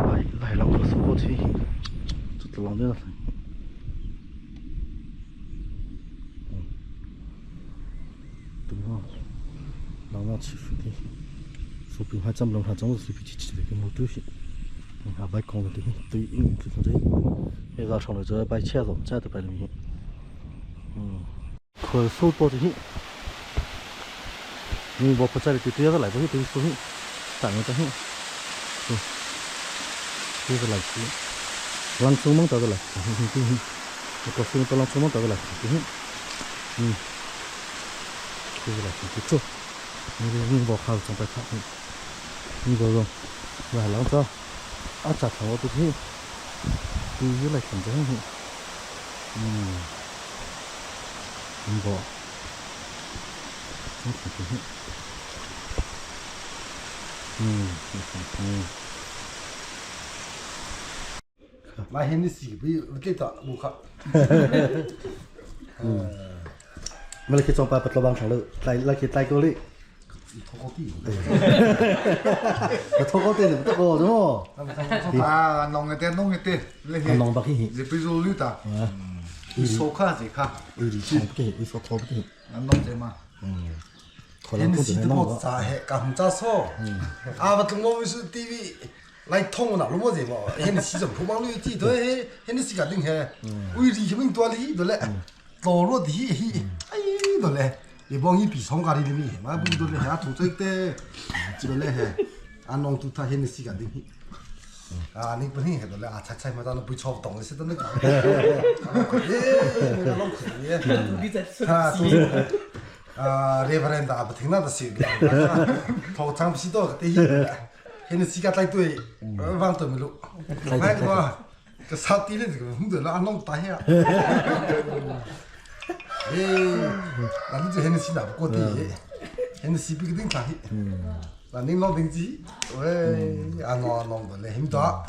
来来老个说起，这这老的。Đúng không? Nó chỉ phải đi. Số bình 200 đồng 200 thì phải chỉ để cái một túi. À bài con thì tùy ý thì thôi. Bây giờ xong rồi giờ bài che rồi, che được bài mình. 可收多这些。你我不在里对对个来不去对数，三个这些。这个来去，啷出门到个来，我告诉你，到啷出门到个来，嗯，这个来去做，你你我靠，准备看，你这个，来啷着，啊，咋看我都去，对于来看这些，嗯，你个，真看这些，嗯嗯嗯。 มาเห็นนี่สิพี่ติดต่อบุค mà là khi trong ba bật lo băng thằng lự lại là khi tay cô đi ทกตี mà thôi có tiền thì tôi cô đúng không 啊，弄一点，弄一点，那些 nòng bạc hi 这比如绿的，手卡这卡， ừ thì không cái ừ số thôi cái 弄这嘛。 khỏi làm 你 không 是 thể 都 nòng 冇咋嘿，干咋说？啊，不，我们是 TV 来通了，那么这嘛，现在是从普帮绿地对，现在是个定嘿，为里什么多哩对嘞，多落地嘿，哎对嘞，你帮伊比上家里里面，嘛不对嘞，还土这的，这个嘞嘿，啊弄都他现在是个定。啊，你不听嘿对嘞，啊，菜菜嘛，咱都不炒不动的，是的那个，耶，那个老苦耶，啊，啊，레버랜드 아부听那的是，头长不西多个对，现在时间太对，忘得没路，哎个，这啥地嘞？这个红的那弄大呀，哎，那你就现在是哪不过的？现在是比个顶大，那你弄顶子，喂，啊弄弄的嘞，很大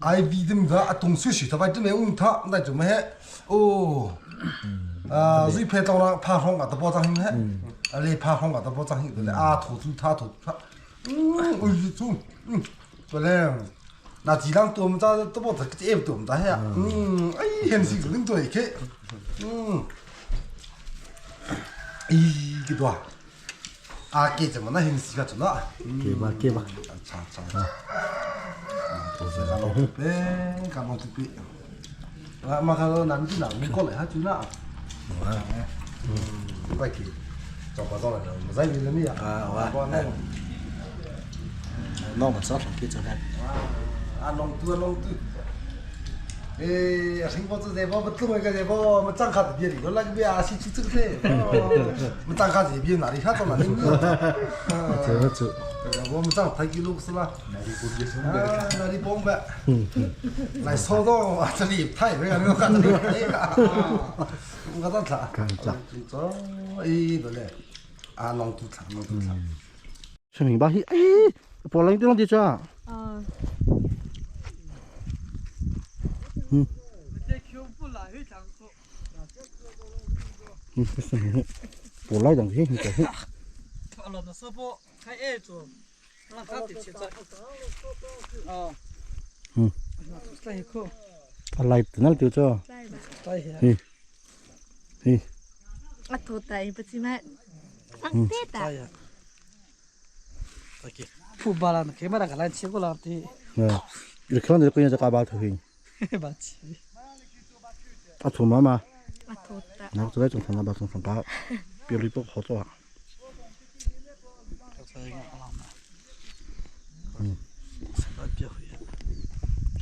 ，I V 的么个，东西水他把这没用他，那怎么还？哦。啊，瑞拍到了，怕红啊，都包装很嗨，啊，你怕红啊，都包装很对啊，土猪他土他，嗯，我是猪，嗯，对嘞，那几张多么咋都包这个也多么咋呀？嗯，哎，很辛苦，很多一个，嗯，咦，给多，啊，给怎么那很辛苦怎么？ kì ba kì ba 查查查，都是干老呗，干老呗，啊，马上南京了，你过来哈，就那。嗯，快去，找不到了，没在你那里啊。啊，我那 nòng mà sót kia cho hay 啊，弄多弄多。哎，听我这这包不做一个这包，没张卡这边里头那个边啊，是出这个噻。没张卡这边哪里看到哪里？这个这我们张太记录是啦。啊，哪里崩呗？来收到啊，这里太没有没有看这里，哎呀，我刚才干啥？走，哎，对嘞，啊，弄多长，弄多长。 xem mình ba hi ấy bỏ lên tiếng đi cho Ờ. bỏ lại đằng thế cái thế à lại từ nào tiêu cho hi hi À thủ tại bữa chi mà. Ăn tết à? 푸바라는 개마라 갈란 치고라 티 이렇게 하는데 그냥 저까 봐 thôi 맞지 à thủ mà mà À thủ tại. nó tôi trong thằng ba trong thằng ba biểu lý bốc khó cho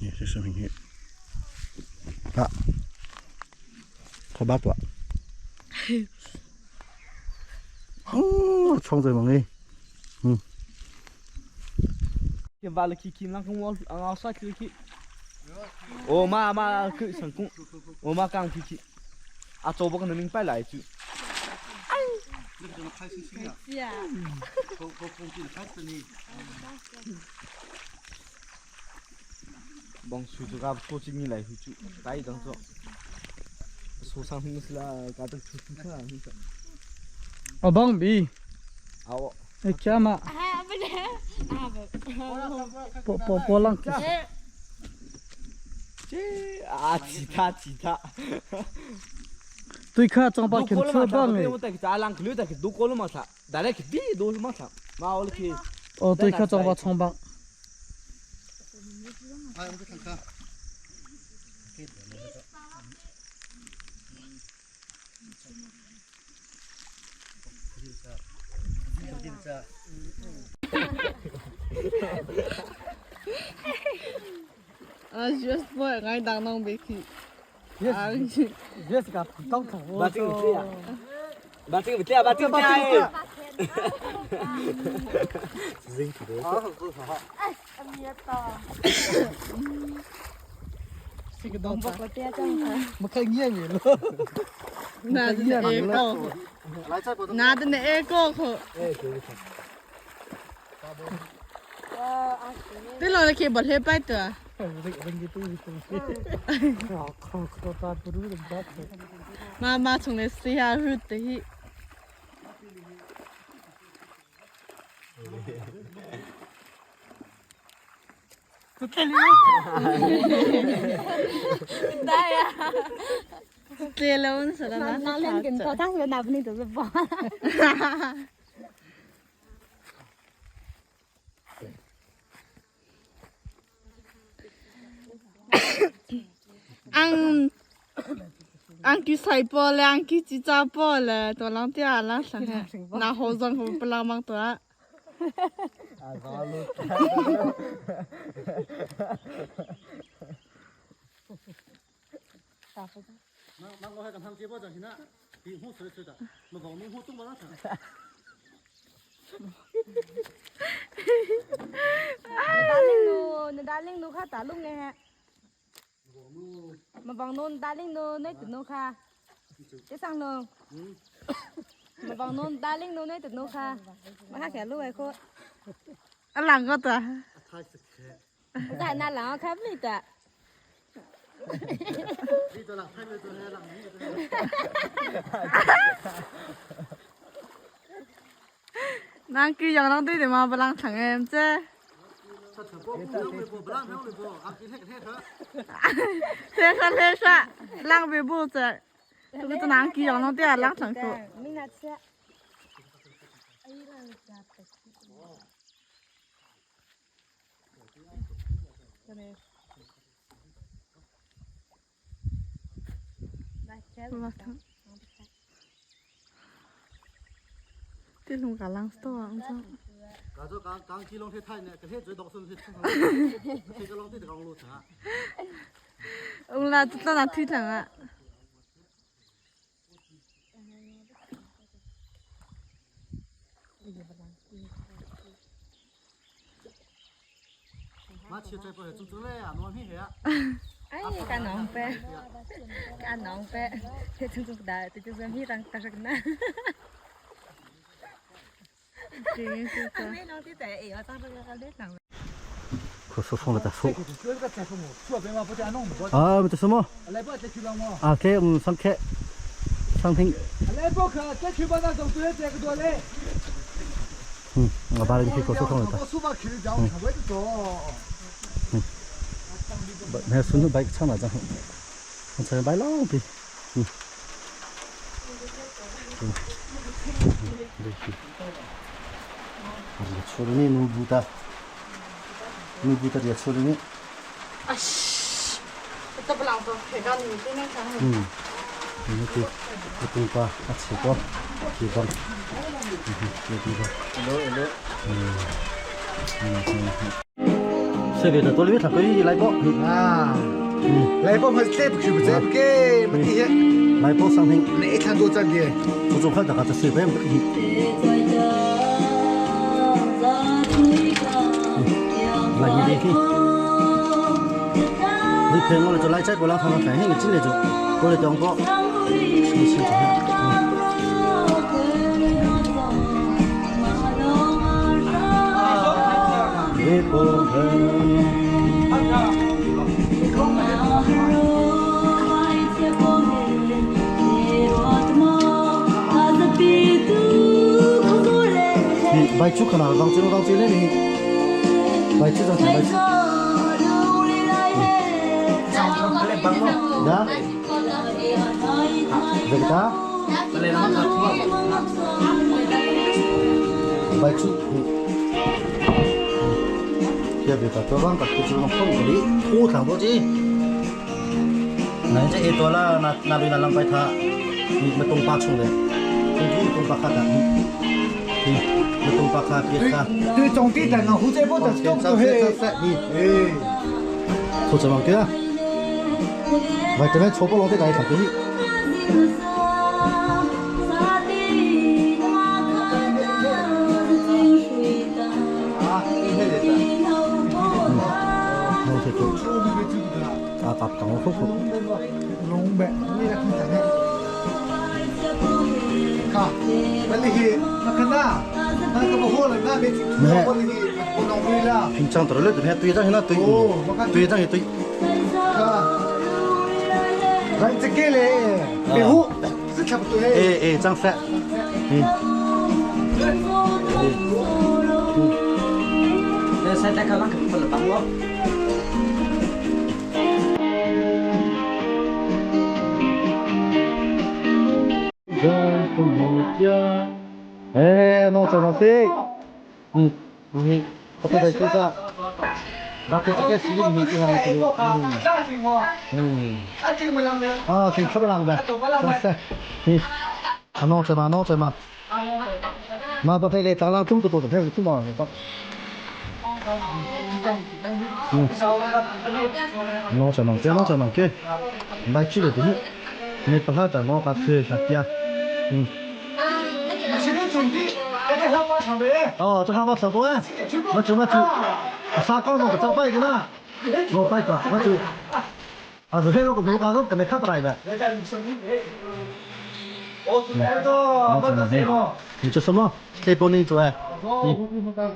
นี่是视频啊，ขอบ้าตัวโอ้ช่องใจมังนี่ cái ba là khi kim lăng không ngon ngao sát cứ khi ô ma ma cứ sẵn cũng ô ma càng khi khi à chỗ bốc nó mình phải lại chứ Dạ. bằng suy cho gặp cô chính như này chú tay đằng cho số sang hình là cả được chú chú là Ờ băng bi áo Kya po po po lang 啊，其他其他。对看张把肯车棒哎。哦，对看张把冲棒。啊，just boy，我当当别去。 Yes, yes, 个当头。把这个这样，把这个这样，把这个这样。这个当没看见你了。那是二高，那的那二高可。对了，可以把它摆的。妈妈从来试下去的。对了，我说了，那两根头，他是拿不能就是包。俺俺去菜包了，俺去鸡杂包了，到啷点啊，啷上海，那好装我不啷忙多。 达令奴，达令奴卡打弄的，mà bằng nôn đa linh nô nơi từ nô kha cái sang nô mà bằng nôn đa linh nô nơi từ nô kha mà hát kẻ lúc ấy cô 啊，啷个的？ tại na là khắp đi ta 俺给养老队的嘛不啷唱哎，这。天黑天黑，啷个不这？这个是俺给养老队啊，啷唱歌？ mình là xe 我操！这龙个啷死啊！我操！刚才刚刚去龙去睇呢，搿些最多是去，这个龙去这个路程。我来到哪推场啊？ 马去这不做做嘞啊，弄片黑。 ai cả nón pe cả nón pe thế chúng chúng ta thì chúng ta đang ta sẽ na 真是的。 mấy nó thì tại ở trong cái cái đấy 可说放了再说。啊，没得什么。啊，给我们上客，上厅。嗯，我把那个可说放了再。嗯。那孙子白唱了张，我才白浪费。嗯。嗯。嗯。出了你努布达，努布达也出了你。 啊西，都不啷个，开到你这边看。 嗯，你对，我对吧？啊，吃过，吃过，嗯哼，对吧？嗯，嗯嗯。这边的多里面他可以来包啊，嗯，来包还是再不去不再不给，没得。来包商品，那一天多赚点，做做饭大家这随便不可以。来你的去，你骗我了就来这过来，他们反正你进来就过来当个，是是这样。Bai chu kana rang chi rang chi le ni. Bai chu rang chi bai chu. Da. Vekta. Bai chu. Kia về cả tôi vang cả tôi chú nó không có lý thu thẳng vô chứ này chứ tôi là na na lui na lang pai tha ni ma tong pa chung le tung tu tong pa kha ta ni ma tong pa kha pi kha 对，总地等啊，胡这波的中国嘿，哎，出这么个，来这边搓不落的来看这。啊，搭港好好。龙呗，你来看看。看，那里那看那，那个不好了，那没没，我我弄回来。平常得了，这边对张那对，对张也对。来这个嘞，别好，是差不多嘞。哎哎，张三，嗯。那三家看啷个不能帮我？哎，弄什么事？嗯，嗯，我不在身上。那这个是你这样子，嗯，啊，挺出不浪的，是，嗯，啊，弄什么弄什么？妈不非得蟑螂中都多的，这么多。嗯，弄什么？这弄什么？给，买几个东西，你不好在我家吃下点，嗯。哦，这哈我差不多啊，我就我就，啥讲弄个早摆个啦，我摆个，我就，啊，是那个我讲个，没看出来的。你这什么？这帮你做哎？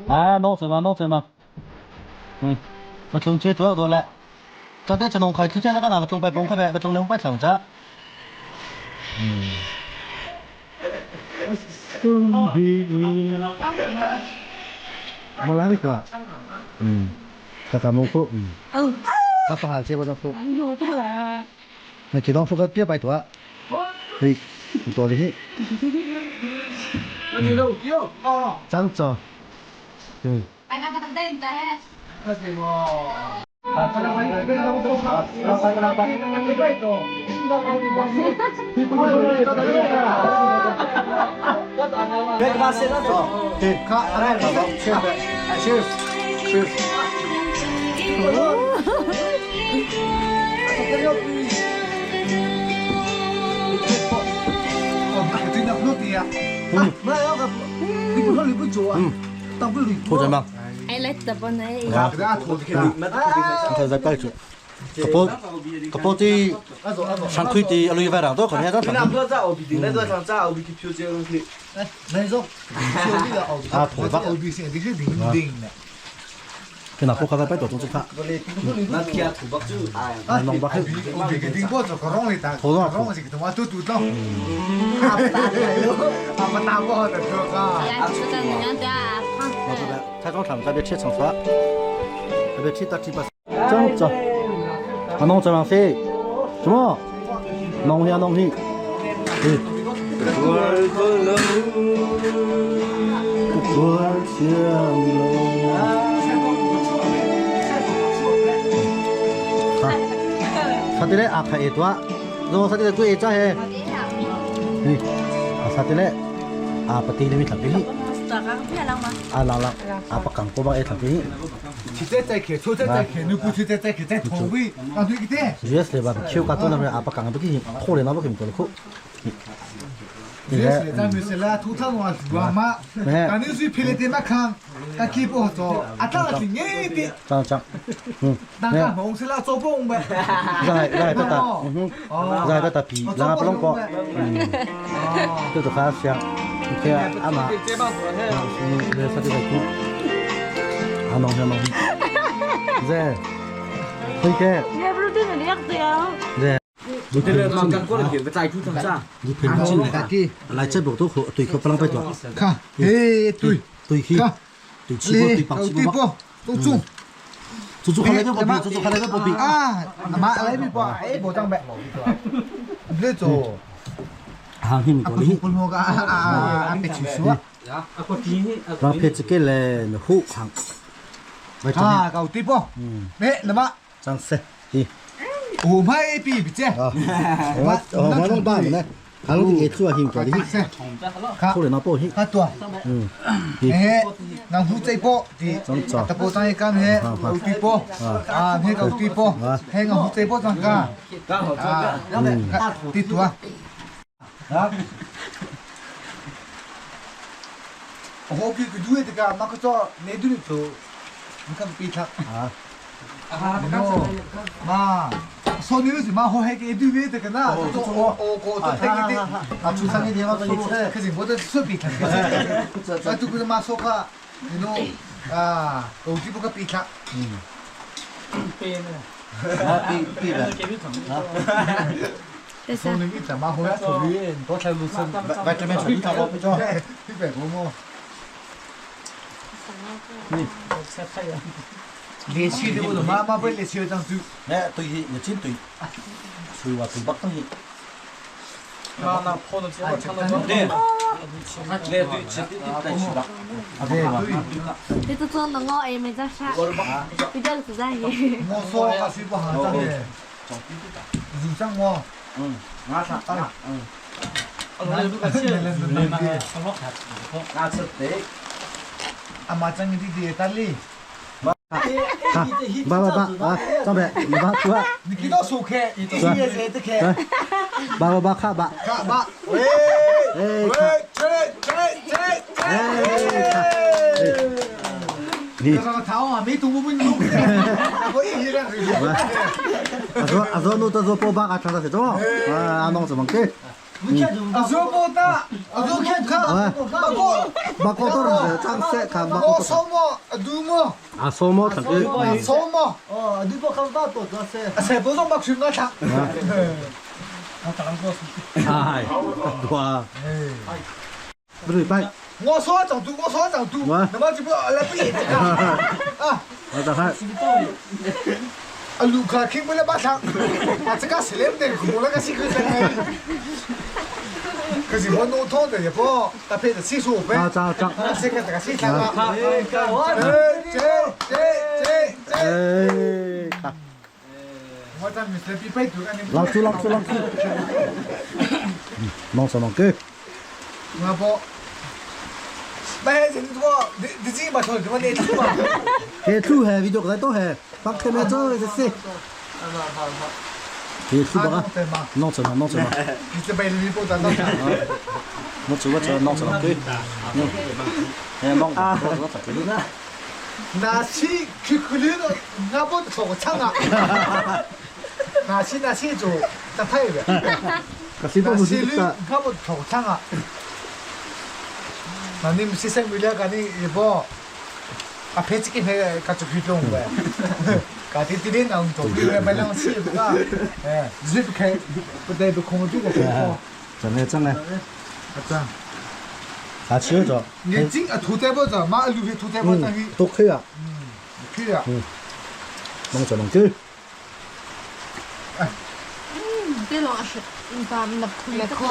哎，弄什么弄什么？嗯，我从这多少多了？昨天这弄开，之前那个那个中白崩开呗，我中两百长子。嗯。Mulai ka. Hmm. Kakamu ko. Hmm. Apa hal siapa tu? 那这当副个别白多，对，多的很。张走，对。对，卡，来，cheers, cheers. 或者吗？哎，来这边呢。他在盖住。个包个包的，上亏的，阿鲁一万两多块钱，那不要在欧比的，那个上在欧比去飘这东西。哎，那种，啊，头发。欧比现在是零零的。跟那不靠在摆多东西他。那天土包就哎，弄吧。我别个顶包做个让里打，让这个他妈都都当。阿不打不好的这个。啊，出的人家的。老这边，太中厂这边吃长沙，这边吃到七八。走走。啊，弄这样飞，什么？弄呀弄去。对。沙地嘞阿开一多，如果沙地嘞贵一只嘿，嗯，啊沙地嘞阿不低的咪特别，啊啦啦，阿不讲过吧也特别。现在在开，车在在开，你过去在在开，在同位，刚对个对。主要是吧，秋家做那边阿不讲不给，可怜那不给做了苦。 这咱们是来土场嘛，是吧嘛？咱那水赔了点嘛康，咱开不好做，啊，当然是硬的。张张，嗯，那个红是来做工呗。来来得得，嗯哼，来得得皮，来不拢过，嗯，这就发香，你看阿妈，嗯，来啥地方去？阿弄阿弄，这，这个。你不是对着你样子呀？这。 这个忙干过了，别再煮成啥？你平均来这部都好，对，可不能白做。看，哎，对， Tui khi. Tui chi bo tui pang chi bo ba. Tung chung. Chu chu khalai bo bi chu chu khalai bo bi. Ah, ma alai bi po ai bo tang be. Ble cho. Hang hin ko li. Pul mo ka a pe chi su. Ra phe chi ke le hu hang. Vai cho. À, cầu tiếp po. Mẹ, là ma. Chang se. Hi. Ồ mai pi bị che. Ờ, ờ, mà nó ba này. Hang lu ke chu hin ko li. Khá. Khu le na po hi. Khá tua. Ừ. Ê, nàng hú chạy po thì tập bộ trang cam he, cầu tiếp po. À, he cầu tiếp po. He nàng hú chạy po trang ca. À, tiếp tua. 어, 그 누에 드가 막 그저 내두니 저. 니까 비타. À. 마 손으로 마 호해게 두에 드가나. 저 어, 고, 저 태기데. 아, 주상이 대화 걸리 그지 모두 수비 아 누구도 마소카 이노 아 어디보가 비타 À, bi bi ba. 这是 손은 비타 마호야 소리 더 잘못은 Vai cho mẹ chuẩn bị thao bộ cho. 비베 뭐뭐 레시도 마마 벌 레시도 장수 Nè, tùy hi, nhật chín tùy. Sùi và tùy bắc tăng hi. 你都做到我也没在啥，比较自在些。 모소가 수입 하자네 유장워 Ừ. Ngã sạc. Ừ. Ngã sạc tế. 아마장이 디디에 딸리 Ha, ba ba ba, à, cho mẹ, ba ba, 니기도 속해 이제 이렇게 ba ba ba kha ba. 가마 Ê, kha. Ê, kha. Đi. 这个头啊，没动不动，我一两个。 À zo, à zo, nu ta zo po ba ka thang ta se cho. À, nong怎么给？ 啊，说不大，啊，说看看，马过， Ba ko to rồi, chang se kha ba 我 ko to. 什么，杜么， À, so mo thang ke. 什么，哦，你不看吧，多多些。才不让把全个他。 À, đùa. Bữa bay. 我说长度，我说长度，那么就不来不演啊。 Ờ, ta khai. 啊，卢卡听不了把唱，啊，这个谁来不得，我那个是个真的。可是我弄通的也不搭配的75分。 À, chang chang. 啊，这个这个谁唱啊？哎，干我这这这这。 Ê, kha. 我咱们是比百度个你。 Long chú, long chú, long chú. Nong sao nong ke. 我不。没，这你我你你自己把头怎么你出嘛？ Cái thu hè, ví dụ cái tôi hè. Bác thêm mẹ cho, cái gì? Cái thu bác. 对嘛？ Nong sao nong sao. 你这百度你不咱弄。 Nong chú cho nong sao nong ke. Nè, nong nó thật cái nữa. 那是 QQ 的，那不错唱啊。那是那是做打太的。 Cái gì 那 tôi 是 cũng 你 biết ta. 那不错唱啊。那你们是什么了？个你一波。啊，配这个配个就去弄呗，搞点点点弄做，比如买两千个，哎，日不开，不得不空这个空。 Chẳng lẽ chẳng này. 啊，这。 À chiếu rồi. 眼睛啊，涂在不着，马路边涂在不着去， Tốt khi à. 去啊。 Nong sao nong ke. 别老是，你把那苦那苦。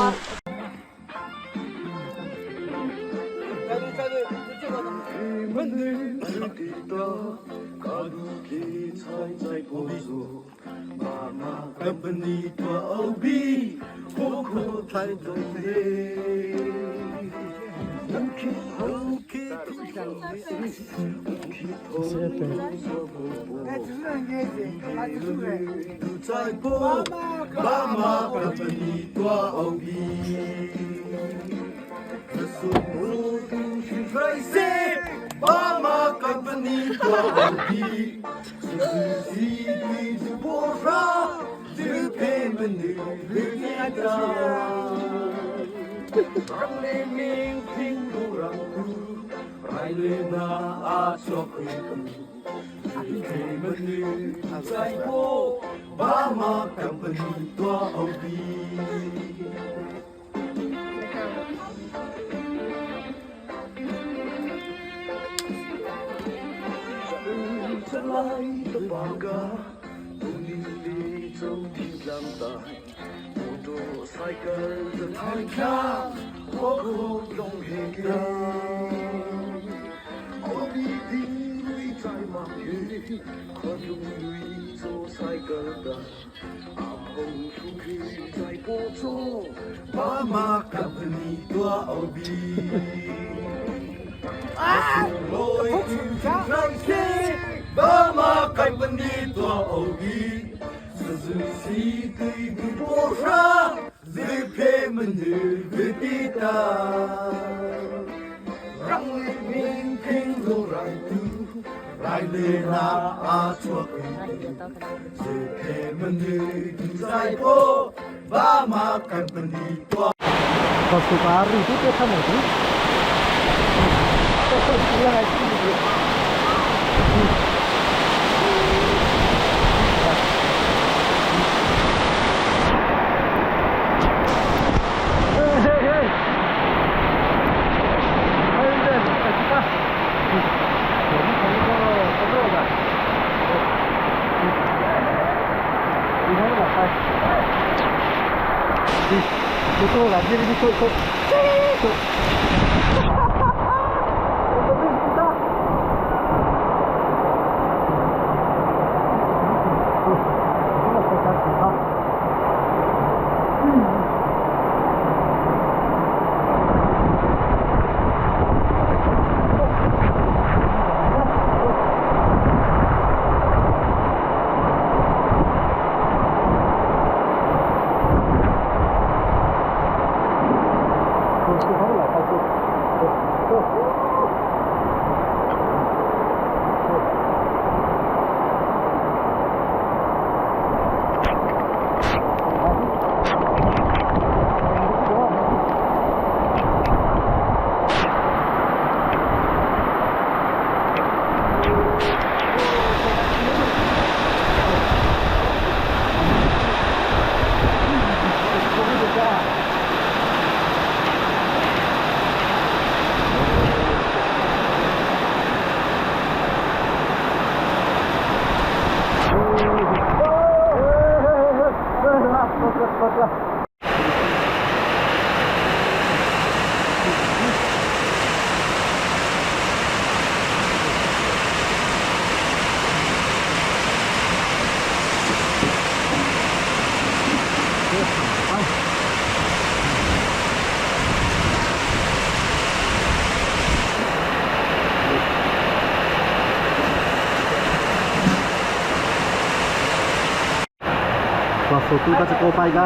速度个这个摆个，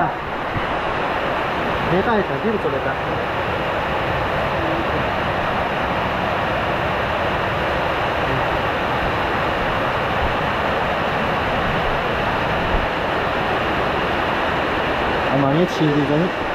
你带手机做来个。阿妈，你骑的个。